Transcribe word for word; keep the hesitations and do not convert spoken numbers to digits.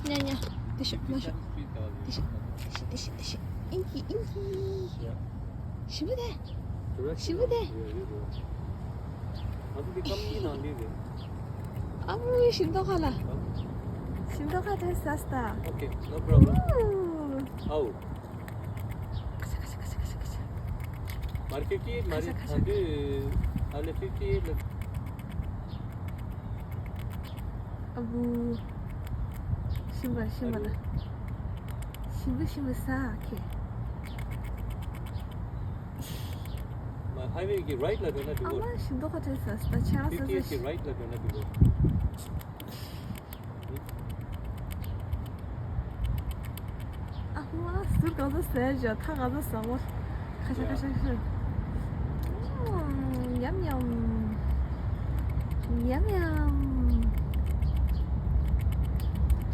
ཉ་ཉ། དེ་ཤོད་མ་ཤོད། དེ་ཤོད་དེ་ཤོད་དེ་ཤོད། ཨིན་གྱི་ཨིན་གྱི། ཞིམ་པོ་དེ། ཞིམ་པོ་དེ། ཨ་མོ་ཞིམ་མདོག་ཁ་ལ། ཞིམ་མདོག་ཁ་དྲན་ས་སྟ། Okay, no problem. ཨོ། ཨའོ། ཁ་ཤ་ཁ་ཤ་ཁ་ཤ་ཁ་ཤ། མར་ཁེ་ཀི་མ་རི་ཁ་ཤ་ཁ་ཤ། ཐ་དུ་ཨ་ལེ་ཁེ་ཀི་ལེ། ཨ་བུ། ཤིམ་པ་ཤིམ་པ་ལ། ཤིམ་པ་ཤིམ་པ་ས་ཁེ། My highway གི་right ལ་འགྲོ་ན་འགྲིག་གོ། ཨ་མ་ཞིམ་མདོག་ཁ་དྲན་ས་སྟ་ཆ་ས་ས་ཤི། ཊི་ཨེཆ་གི་right ལ་འགྲོ་ན་འགྲིག་གོ། ཨ་མ་ཟུར་ག་ཚོད་ཟ་བཞག་ཐག་ག་ཚོད་ཟ་བོ། ཁ་ཤ་ཁ་ཤ་ཁ་ཤ། ཉམ་ཉམ། ཉམ་ཉམ།